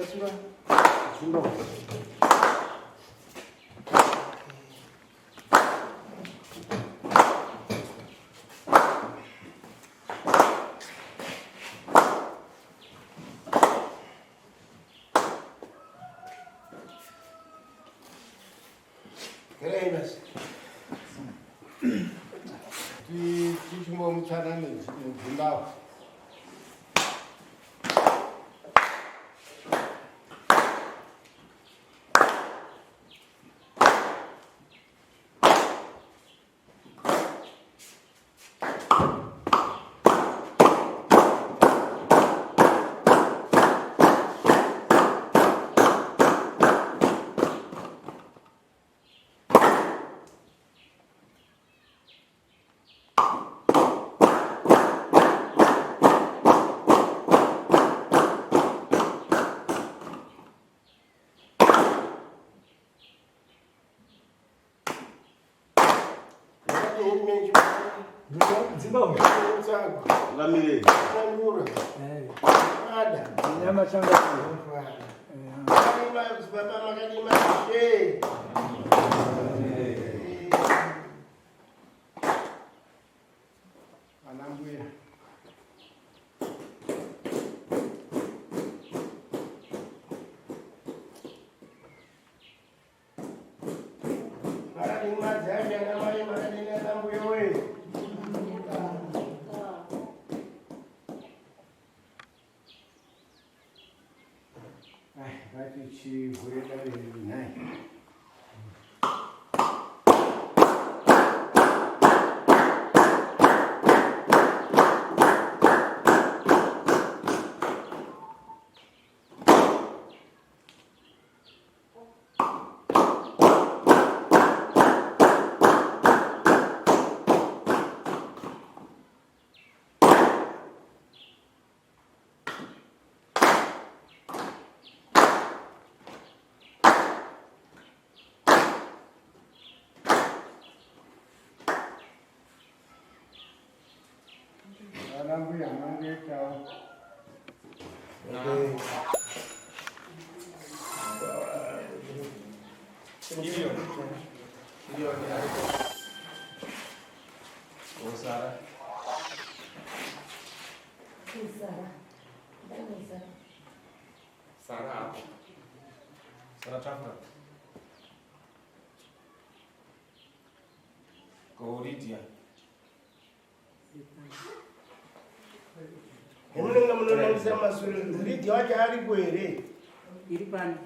Simba. Simba. Tichimbomutsana nedzimbahwe. Anambuya. Makadini madzimai ana mai makadini ana mbuya wee. Ai, ngatichivhure dare nhai. Vana mbuya mangoitawo. Sara. Sara hapo. Sara tafura. Ko Lydia. Munenge munonangisa masure Lydia wacho aripo here? Iri pano.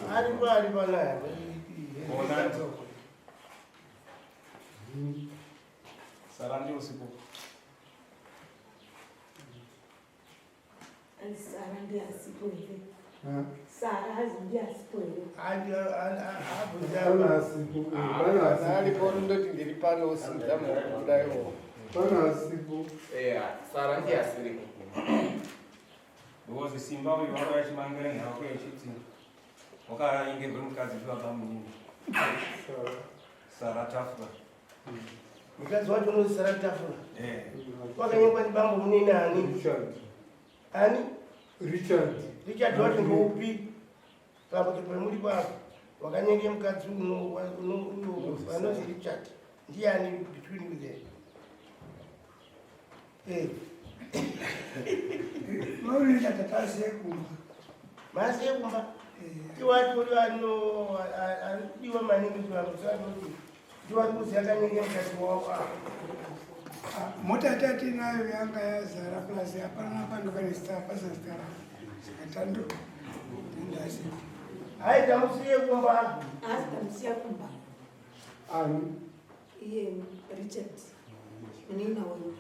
Ah, aripo ari panaya. Sara ndiye usiku. Sara ndiye asipo here? Sara hazi ndiye asipo here? Aripo ndoti ndiri pano usimudza maoko kudaiwo. Pano asipo. Sara ndiye asiripo. Because Simba uyu wanga achimangira nhau echiti wakaingerwe mukadzi ndibaba munini. Sara Tafura. Mukadzi wacho unonzi Sara Tafura. Eh. Wakanyengwa ndibambo munini ani? Richard. Ani? Richard. Richard wacho ndoupi? Pakuti pamuri papo wakanyenge mukadzi uno uno anonzi Richard. Ndiani between you there? Eh. Maurira tatasiye kumba. Masiye kumba. Iwati uri ano aridiwa maningi kuti vanhu sanoti ndiwati kuzi yakanyenge mukadzi wavo. Mota tatinayo yanga yazara plus hapana panga pane star pasina star. Saka tando tandasi. Hai tamusiye kumba. Asi tamusiya kumba. Ani? Iye Richard. Munina wenyu.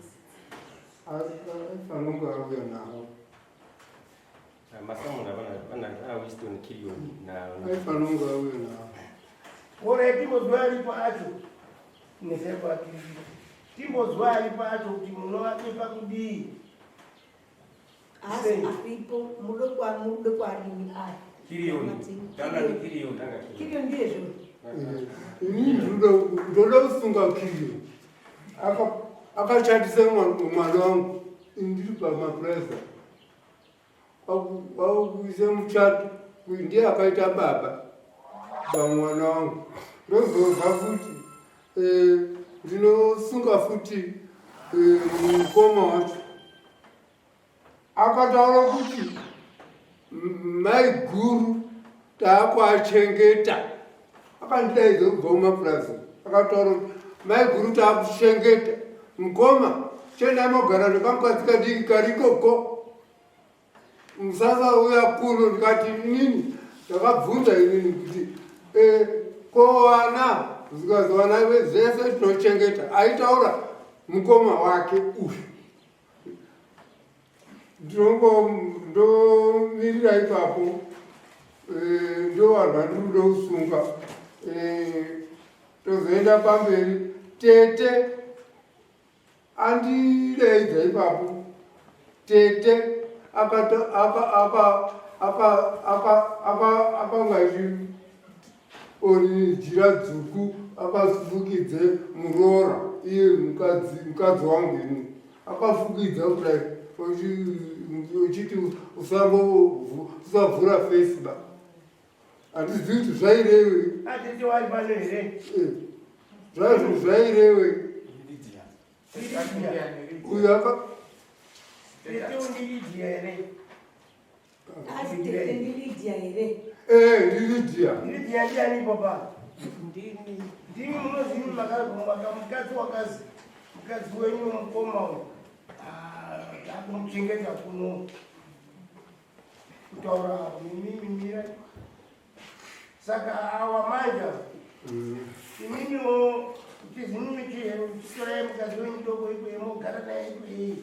Aifanonge auya nawo. Masamuna vana vana vana Winston Kilion na Aifanonge auya nawo. Ora timbozwa aripo acho. Nesepo ati. Timbozwa aripo acho kuti munovapepa kudii. Asi aripo mudoko mudoko arini ari. Kilion. Tanga ni Kilion. Kilion ndiye zvo. Ini ndoda kusunga Kilion. Akachatisa mwana wangu. Ini ndiri pamapureza. Kwakuise muchato uyu ndiye akaita baba pamwana wangu. Ndozobva futi eh, ndinosunga futi eh, mukoma wacho akataura kuti maiguru taakuachengeta akandidaidza kubva kumapurazi akataura kuti maiguru taakuchengeta mukoma chendai mogara nekamukadzi kadiki karikoko musasauya kuno ndikati inini ndakabvunza inini kuti eh, ko vana zvikanzi vana zvese tinochengeta aitaura mukoma wake uyu Ndongomirira ipapo eh, ndo vanhu vandiri kuda kusunga eh, tozoenda pamberi tete andideidza ipapo tete akanga ori jira dzvuku akafukidze muroora iye mukadzi mukadzi wangu ini akafukidza kudai uchiti usavhura face ba handizivi kuti zvairewe eh, zvaizvo zvairewe uyu aka Asi tete ndiLydia here? Eh, ndiLydia. Lydia ndiani papa? Ndini. Ndini munozivi maka mukadzi wakazi mukadzi wenyu mukoma uyu. Ah, takumuchengeta kuno. Kutaura mimi mira. Saka awa manja. Imimiwo chizimimi chitorai mukadzi wenyu doko ikweyo mogara naye ikweyo.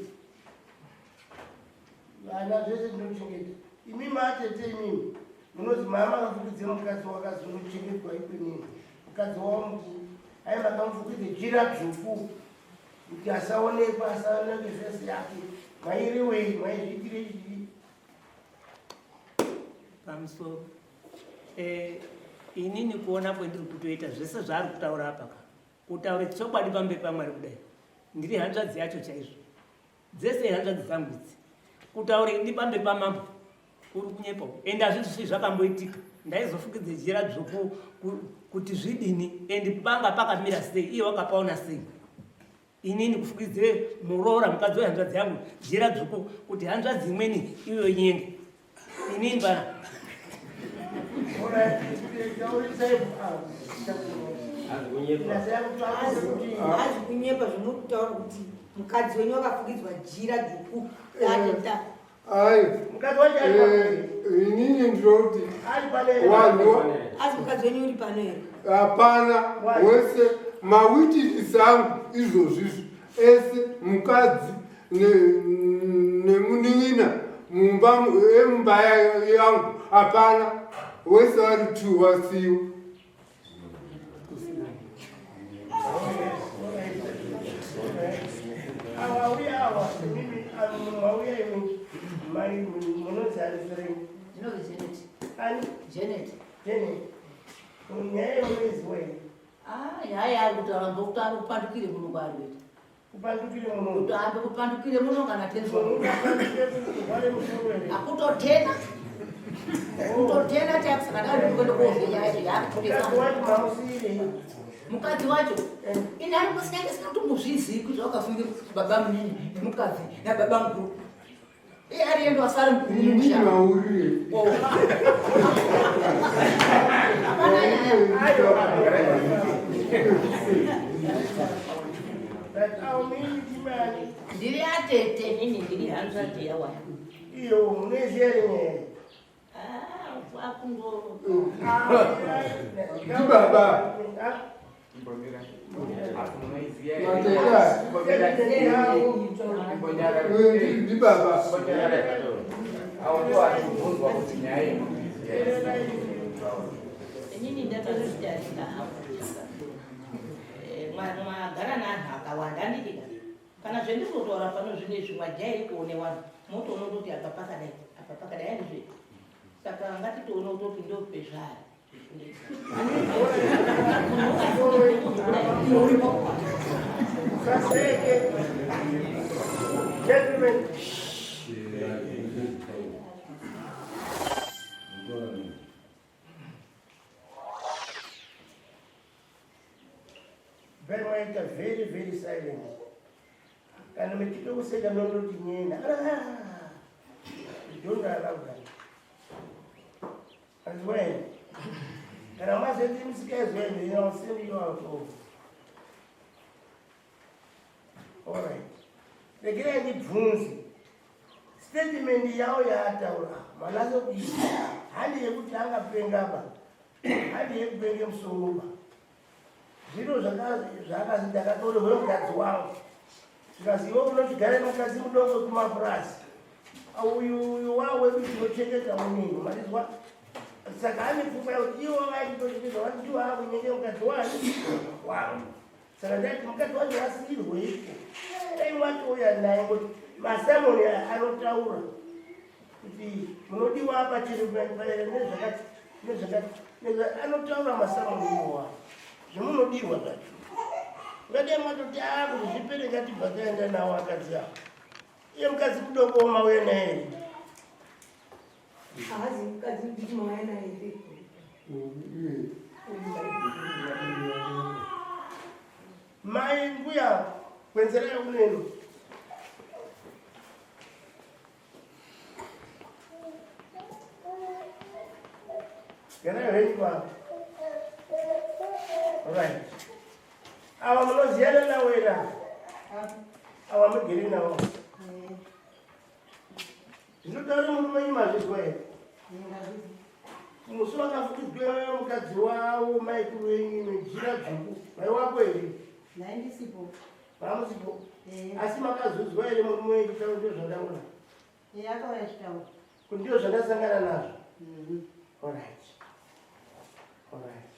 Vana zvese ndinochengeta. Imi matete imimi munozi mama akafukidze mukadzi wakazi unochengetwa ikwenini mukadzi wavo mukuru ai makamufukidze jira dzvuku kuti asaonekwa asaoneke fesi yake mairiwei maizviitire chii pamusoro eh, inini kuona kwendiri kutoita zvese zvaari kutaura apa ka kutaura chokwadi pamberi pamwari kudai ndiri hanzvadzi yacho chaizvo Dzese ihanzvadzi dzangu idzi. Kutaura ini pamberi pamambo kuri kunyepa ende hazvizvi zvakamboitika. Ndaizofukidza jira dzvuku kuti zvidini and panga pakamira sei iye wakapaona sei inini kufukidzire muroora mukadzi wehanzvadzi yangu jira dzvuku kuti hanzvadzi imweni iyo inyenge inini pana Hazi kunyepa zvamuri kutaura kuti mukadzi wenyu wakafukidzwa jira dzvuku tateta. Ai, eh, inini ndinoti wanhu Asi mukadzi wenyu uri pano here? hapana wese mawitisi angu izvozvizvi ese mukadzi nemunin'ina mumba emumba yangu hapana wese vari two wasiwa Ah, nyaya yaari kutaura mbokuti ari kupandukire muno kwaari kuita Kupandukire muno. Kuti ambe kupandukire muno kana tenzwa. Akutotena. Kutotena chaiko saka ndari kuenda kozwe nyaya yacho yaakutotesa. Mukadzi wacho eh. ini ari kusinenge sina kuti muzvizivi kuti wakafungira kuti baba munini nemukadzi nababa mukuru. Iye ari yendo asari mukuru mumusha. Oh. Hapana nyaya. Ndiri atete nini ndiri hanzvadzi yawaya. Iyo munoiziva here nyaya? Ah, akungo. Ndibaba. Ndibaba. Inini ndatozvitarisa hapo. Mwagara neanhu akawanda andidika. Kana zvendiri kutaura pano zvinezvi mwajairi kuone wanhu motoona kutoti apa pakadai apa pakadai andizve. Saka ngatitoona kutoti ndopezvaari. Saseke. Gentlemen. Bvai mwaita very very silent. Kana mechito kuseka munondoti nyena. Ah, don't allow that. As well. Kana mazeti musikazwe then I'll send you out of. All right. Regerai ndibvunze. Statement yawo yaataura manase kuita handi yekuti angapengaba handi yekupenge musoroba zviro zvakazi ndakatorerwe mukadzi wangu zvikazi iwe unochigara nemukadzi mudoko kumapurasi uyu uyu wavo wedu tinochengeta munini marizwa saka ane pfungwa yekuti ivo vaititochengeta vati ndiwo akunyenge mukadzi wani wangu saka ndati mukadzi wacho asiirweiko dai watouya naye kuti masamoni anotaura kuti munodiwa apa chiri nezvakati nezvakati anotaura masamoni iwowa zvemunodiwa zvacho ngadai matoti a kuti zvipere ngatibva taenda nawo akadzi avo iye mukadzi mudoko wamauya naye here Haazi mukadzi mudiki mauya naye here? Mai mbuya kwenzerai uneno. Garai henyu pa. Right. Ava munoziyana nawo here ava? Ava mugere nawo. Zvinotaura murume wenyu mazvizwa here? Musi wakafukidzwa mukadzi wavo maikuru venyu nejira dzvuku maiwapo here? Ndaindisipo. Mamusipo? Asi makazozwa here murume wenyu chitauro ndizvo zvandaona? Eh, akauya chitauro. Kuti ndizvo zvandasangana nazvo? Mhm. All right. All right.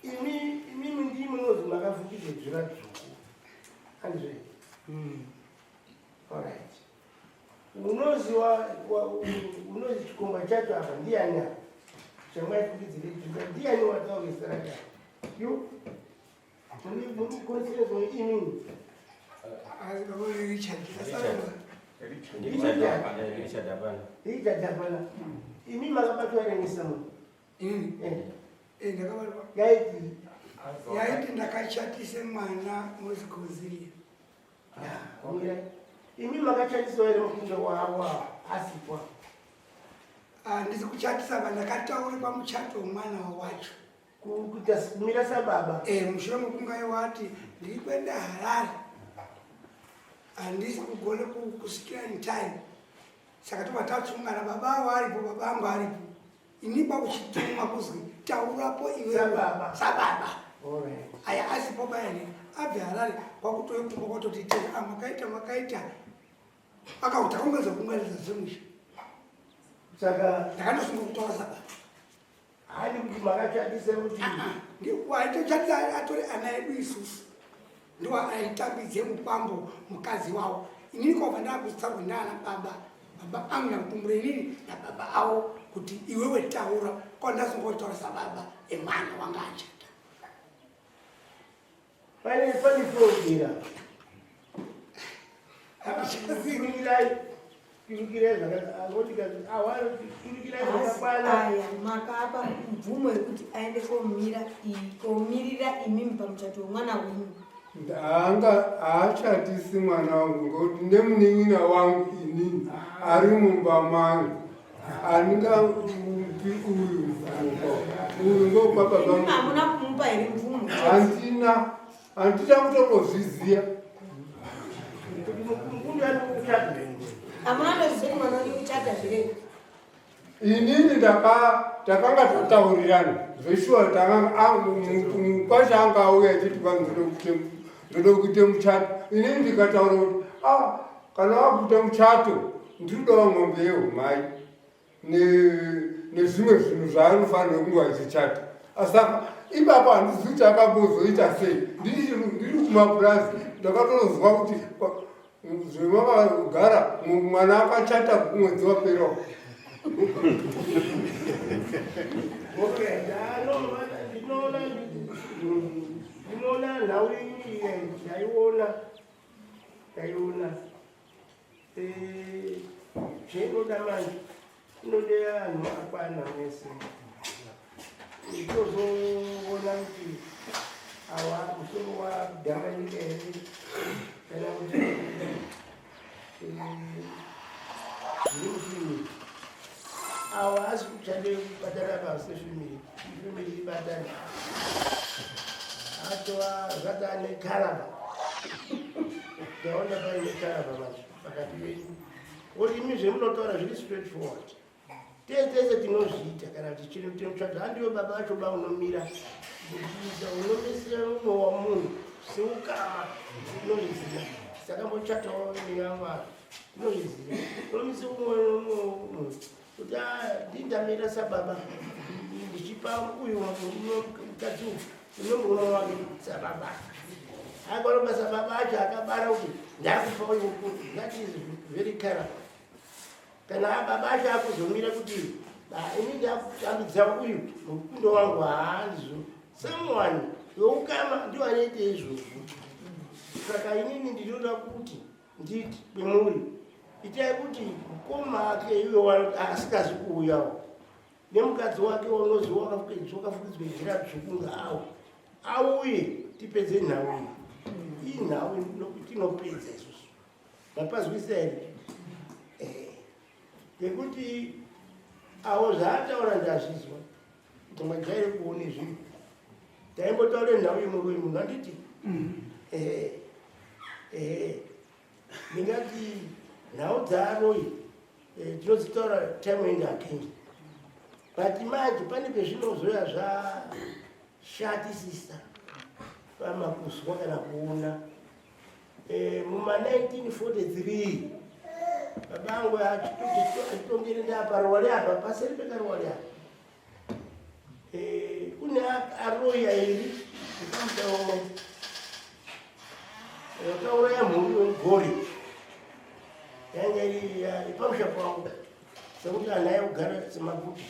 Imi imimi ndimi munozi makafukidza jira dzvuku. Andizvo? All right. Unozi unozi chikomba chacho apa ndiyani apa? Chamwaifukidzire jira ndiyani wataura zita rake apa? You? Muri muri kukonzerezwa imimi. Asi baba Richard. Richard. Richard hapana. Richard hapana. Imi makabatwa here nesamu? Inini? Eh. Eh, ndakabatwa. Yaiti Yaiti ndakachatise mwana muzigoziya. Imi makachatisa here mukunde wavo asikwa? Handisi kuchatisa ba ndakataura pamuchato wemwana wacho. Kuita kumira sababa. Eh, mushure mekunge wati ndiri kuenda Harare. Handisi kugona kusvikira in time. Saka tobva tatsungana baba avo aripo baba angu aripo. Ini kwakuchitumwa kuzwi taurapo iwe Sababa. Sababa. All right. Aya asipo bayani abve Harare kwakutouya kumba kwatoti tera ah, makaita makaita akauta kungeza kunganidza zvemusha. Saka ndakatosunga kutaura sababa. Handi kuti makachatisa kuti waitochatisa atori ana edu isusu ndiwo aitambidze mukwambo mukadzi wawo inini kwabva ndakutsarwa ndaana baba baba angu ndakutumbura inini nababa avo kuti iwewe taura kwandazongotaura sababa emwana wanga achata Pane pane fogira. Turukirai turukirai zvakaturukirai zvakakwana. Aya makapa mvumo yekuti aende komira komirira imimi pamuchato wemwana wenyu. Anga haachatisi mwana wangu ngokuti nemunin'ina wangu inini ari mumba mangu handingamupi uyu mvumo uyu ngobaba vangu. Hamuna kumupa here mvumo? Handina, handina kutongozviziva. Hamuna kutoziva mwana wenyu kuchata zvire? Inini takanga tataurirana zveshuwa mukwasha anga auya achiti ndoda kuite muchato inini ndikataura kuti ah, kana wakuita muchato ndinodawo mombe yehumai nezvimwe zvinhu zvaanofanira kunge achichata asaka ipapo handizivi kuti akambozoita sei ndiri kumapurazi ndakatonozwa kuti Zvemakagara mwana akachata kumwedzi wapera. Ndinoona nhau iyi ndaiona ndaiona zvainoda manje inoda anhu akwana mese. Tozoona kuti awa musoro wadhanganyika here kana kuti zviri mufimiri awa asi kuchade kubatana pasefimiri ifimiri ibatana atova zvati ane karaba ndaona paine karaba manje pakati penyu oti imi zvemunotaura zviri straight forward Tese tese tinozviita kana kuti chiri tinotsvaga handiwe baba vacho ba unomira kuchiita unomisira mumwe wamunhu seukama tinozviziva takambochatawo nevamwe tinozviziva unomise umwe umwe munhu kuti ah, ndindamira sababa ndichipa uyu mukadzi uyu unomurume wake sababa akwaramba sababa acho akabara kuti ndakupa uyu that is very character Kana baba acho akuzomira kuti ini ndakutambidza uyu mukundo wangu haanzvo someone weukama ndiwo anoita izvozvo saka inini ndinoda kuti nditi kwemuri itai kuti mukoma ake iwe asikazi kuuyawo nemukadzi wake unozi wakafukidzwa jira dzvuku ngaawo auye tipedze nhau iyi iyi nhau tinopedza isusu Mapazwisa here? Eh. Ngekuti awo zvaataura ndazvizwa. Kuti majaire kuone zvinhu. Taimbotaura nhau yemuroyi munhu handiti? Mm. Eh. Eh. Ndingati nhau dzaaroyi eh, tinodzitaura time and again. But manje pane pezvinozoya zvashatisisa pamakuswa kana kuona Eh, muma 1943 baba angu achitongere ndaparuware apa paseri pekaruware apa eh, kune aroyi airi ekamuta vakauraya mhuri wemugore yanga iri pamusha pavo sekuti anhu aikugara semaguta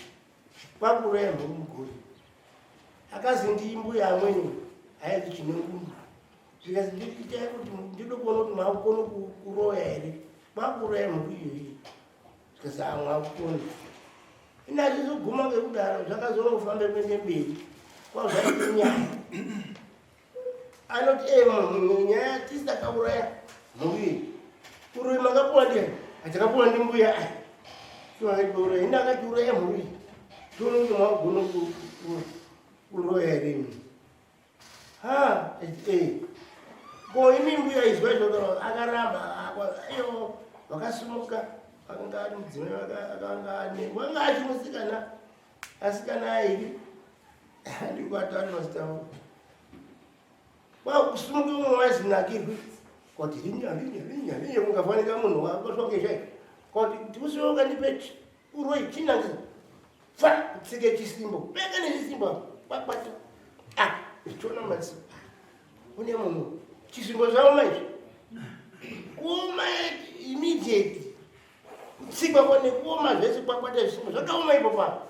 kwakuuraya mhuri mugore akazi ndimbuya amweni aizi chinengundu Zvikanzi ndiitai kuti ndide kuona kuti maakukona kuroya here. Kwakuroya mhuku iyoyi. Zvikanzi ah maakukona. Ini achizoguma ngekudaro zvakazongofambe kuende mberi. Kwazvaite nyaya. Anoti eh munhu nyaya tisi takauraya mhuku iyi. Uroyi makapuwa ndiani? Atakapuwa ndimbuya ai. So akatiuraya. Ini akatiuraya mhuku iyi. Tione kuti maakugona kuroya here imi. Ha, eh. Ko imi mbuya izwa izvozvo akaramba iyo vakasimuka akanga ari mudzimai akanga ane wanga achi musikana asikana airi ndikuatauri mazita avo kwakusimuka umwe waizinakirwi koti rinya rinya rinya rinya kungafanika munhu wabatwa ngezhai koti tiusiwe ukandipe Uroi chinange pfa kutsike chisimbo peka nechisimbo apa kwakwata ah ndichiona maziso une munhu chisimbo zvaoma izvi kuoma immediate kutsikwa kwa nekuoma zvese kwakwata zvisimbo zvakaoma ipo pa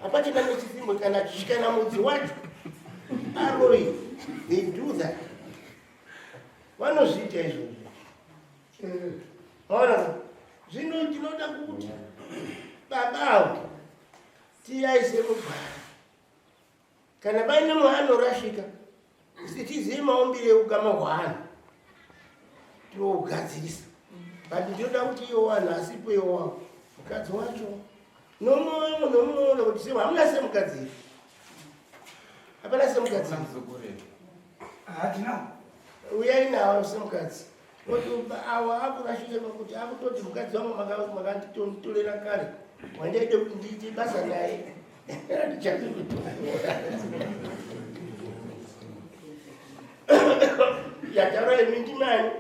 hapachina nechisimbo kana kana mudzi wacho aroi they do that vanozviita izvozvo Maona zvino tinoda kuti baba avo tiyaise mugwara kana paine mwana anorashika tizive maumbire eukama hwaanhu tiogadzirisa but ndinoda kuti iwo wanhu asipo iwo wavo mukadzi wacho nomumwe nomumwe nokuti se hamuna semukadzi hapana semukadzi hatina uyai nawo semukadzi Kuti awa akurashike pakuti akutoti mukadzi wangu makanditorera kare wandaide kuti ndiite basa naye handichazi kutora yataura imi ndimani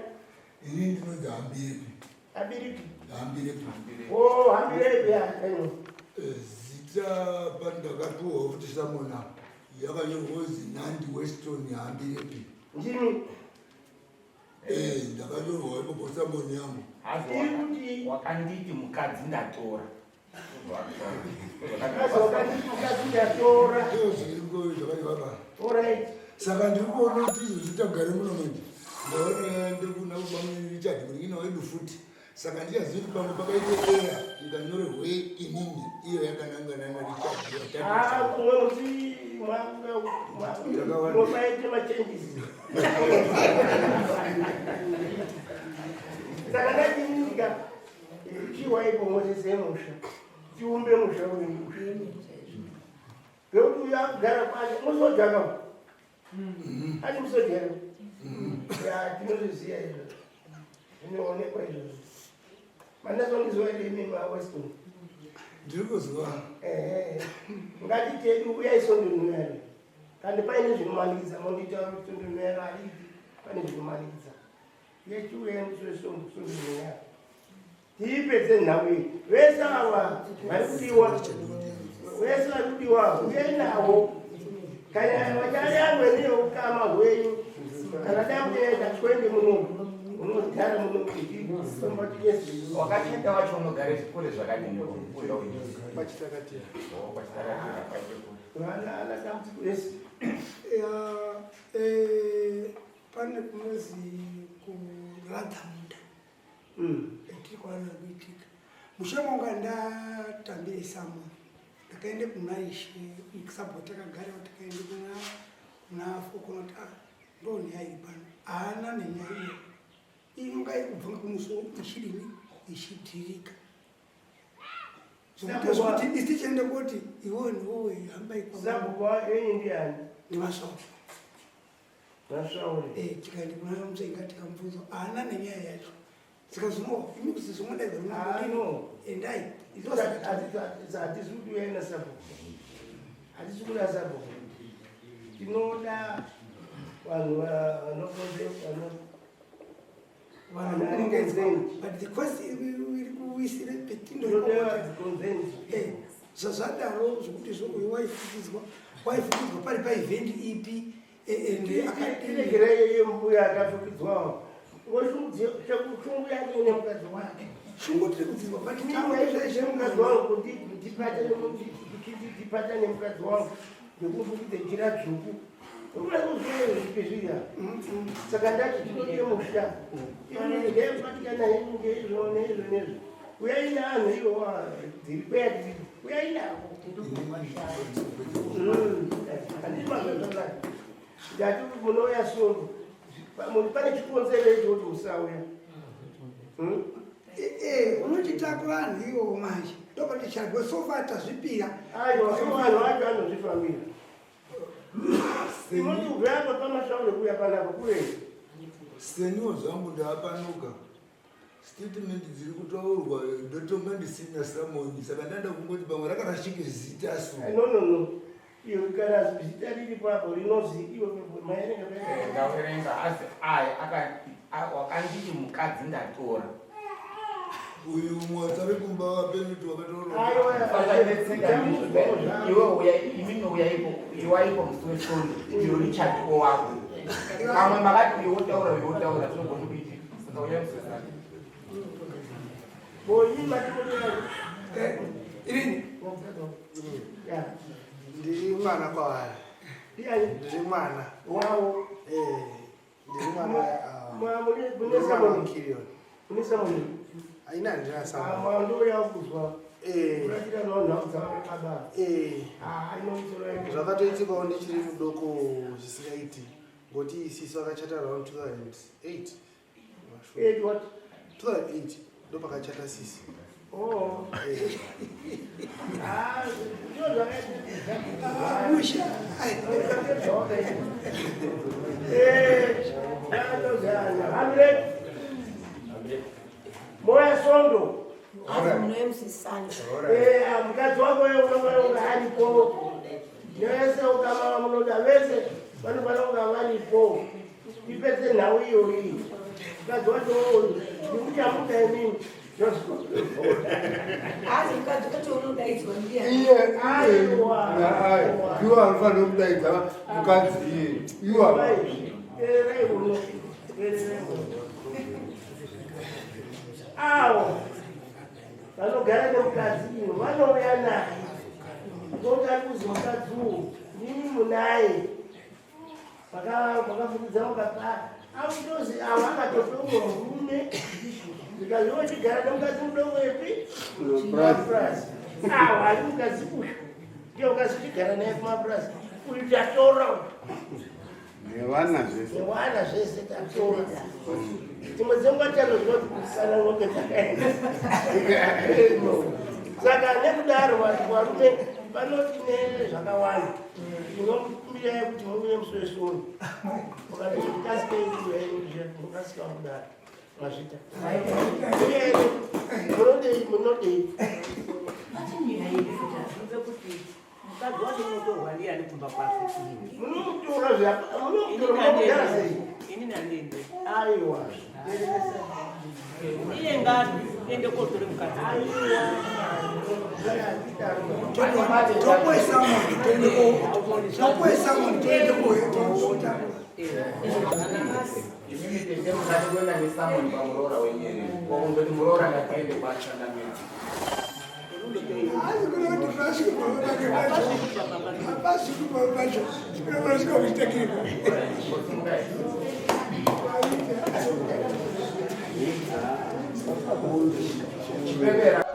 ini ndinonzi hambirepi hambirepi hambirepi o hambirepi eh, zita pandakatuwa futi samona yakanyorwa kunzi nandi weston hambirepi ndimi Eh, ndakanyorwa ipopo samoni yangu. Wakanditi mukadzi ndatora. Wakanditi mukadzi ndatora. Ndozviriko Alright. Saka ndiri kuona kuti izvozvi tagare muno manje. Ndaona ndikuna baba Richard munin'ina wedu futi. Saka ndichaziva kuti pamwe pakaita era ikanyorerwe inini iyo yakanangana naRichard. Ah, kumwe musi Mwakumaite machanges. Saka ndatinyika chiwaipo mose semusha tiumbe musha uyu musha. Ngekuti uyu akugara kwake musoja ka ani musoja here? Ya tinozviziva izvo zvinoonekwa izvozvo. Manasondiziva here imi maWeston? Ndiri kuzwa. Ehe. Ngatitedu uyai sondo rinouya Kandi paine zvinomanikidza monditaura kuti sondo rinouya haridi pane zvinomanikidza. Yechiuya musi wesondo rinouya. Tiipedze nhau iyi. Vese ava vari kudiwa. Vese vari kudiwa uyai navo. Kana vachari amweni ukama hwenyu kana dakuenda 20 muno unogara muno Wakachata wacho unogara kure zvakadini uya uyu? Pachitakatira. Oh, pachitakatira paite kure. Vana ana dambudziko rese. Ya, eh, pane kunozi kuradza munda etiri kuwana kuitika mushure monga ndatambire samwe ndakaende kuna ishe sabho takagara takaende kuna kuna fokonoti ah ndo nyaya iri pano haana nenyaya iyo inonga iri kubva ngekumusoro ichidini ichidhirika zvokuti zvokuti isi tichienda koti iwewe ndiwewe hambai Sabhuku wenyu ndiani? ndimasvauri Masvauri. Eh, tikaenda kuna mutsvenga tikamubvunza haana nenyaya yacho saka zvino imi kuti zvingodaidzwa Ah, no. endai Hatisi kuti uyai nasabhuku. Hatisi kuda sabhuku. Tinoda vanhu vanokonze vano vanhu but the cost iri kuwisire petindo tinoda consent. Zvazvadaro zvokuti zvo uyu waifukidzwa waifukidzwa pari paevent ipi ende akadini? Tiregerei iye mbuya akafukidzwawo. Shungu yake ine mukadzi wake. Shungu tiri kudzirwa but Mukadzi wangu ndipata nemukadzi wangu ndekufukidze jira dzvuku. Unoda kuziva zvipi zviya. Saka ndati tinodie musha. Ngepatikana henyu ngeizvo neizvo neizvo. Uyai neanhu iwo dziri kweya dziri. Uyai navo. Handiti mazvazvakati. Ndati munouya sondo. Pane chikonzero icho kuti musauya. Unotitakura anhu iwowo manje ndopatichagwe sofa tazvipira. Aiwa, vanhu vacho vanozvifambira. Unoti ubve apa pamashauri kuuya panapa kure. Seniwo zvangu ndaapanuka statement dziri kutaurwa ndotonga ndisina samoni saka ndanda kungoti pamwe rakarashike zita su. No, no, no. Iyo kana zita riripo apo rinozi iwe maerenga. Ndaverenga asi aya wakanditi mukadzi ndatora. Uyu mwatari kumba wapeniti wakataura. Iwe uya imimi uyaipo iwaipo musi wesondo iyo Richard owako pamwe makati uyo wotaura uyo wotaura tinogona kuiti saka uyai musi weSunday. Boyi matimoto. Irini ndiri mwana kwavari. Ndiani? Ndiri mwana. Wavo. Eh, ndiri mwana ah, Mune ndiri mwana samoni. waKirion. Mune samoni. Aina handina samoni. Mwandouya kuzwa. Eh. Kuratira nhau dzavababa. Eh. Ah, inomusoro yake. Zvakatoitikawo ndichiri mudoko zvisingaiti ngoti isisu akachata around 2008. Eight what? 2008 ndopakachata sisi. Oh. Eh. Ah, ndizvo zvakaita. Musha. Eh, ndozana. Hamlet. Moya sondo. Munoemusisana. Eh, ah, mukadzi wako uyo unofanira kunge aripo. Nevese ukama munoda vese vanofanira kunge varipo. Tipedze nhau iyoyi. Mukadzi wacho uyu ndikuchamuda inini. Asi mukadzi wacho unodaidzwa ndiani? Iye iye naai ndiwo anofanira kudaidza mukadzi iye iwo. Teererai uno. Teererai uno. Avo vanogara nemukadzi ino vanouya naye ngokuti ari kuzi mukadzi uwu ndimi munaye makafukidza mukapa akutozi avo akatope umwe murume zikazi wochigara nemukadzi mudoko wepi kumapurazi avo ari mukadzi uyu ndiye mukadzi uchigara naye kumapurazi. Uyu tatora uyu. Nevana zvese. Nevana zvese tatora. Dzimwe dzenguva tanoziva kuti kana ng'ombe dzakaenda. Saka nekudaro varume vanoti nezvakawanda. Tinokumbirai kuti muuye musi weSvondo. Mukati kasikei mukasika kudaro. Mazvita. Munodei munodei. Mukadzi wacho unotorwa ndiani kumba kwake? Munomutora zva munomutora munogara sei? Ini handiendi. Aiwa. Iye ngaende kotora mukadzi. Topoesa munhu toende ko topoesa munhu toende ko Imimi tete mungati kuenda nesamoni pamuroora wenyu here? Wakundoti muroora ngatiende kwachangamira. Chipepera.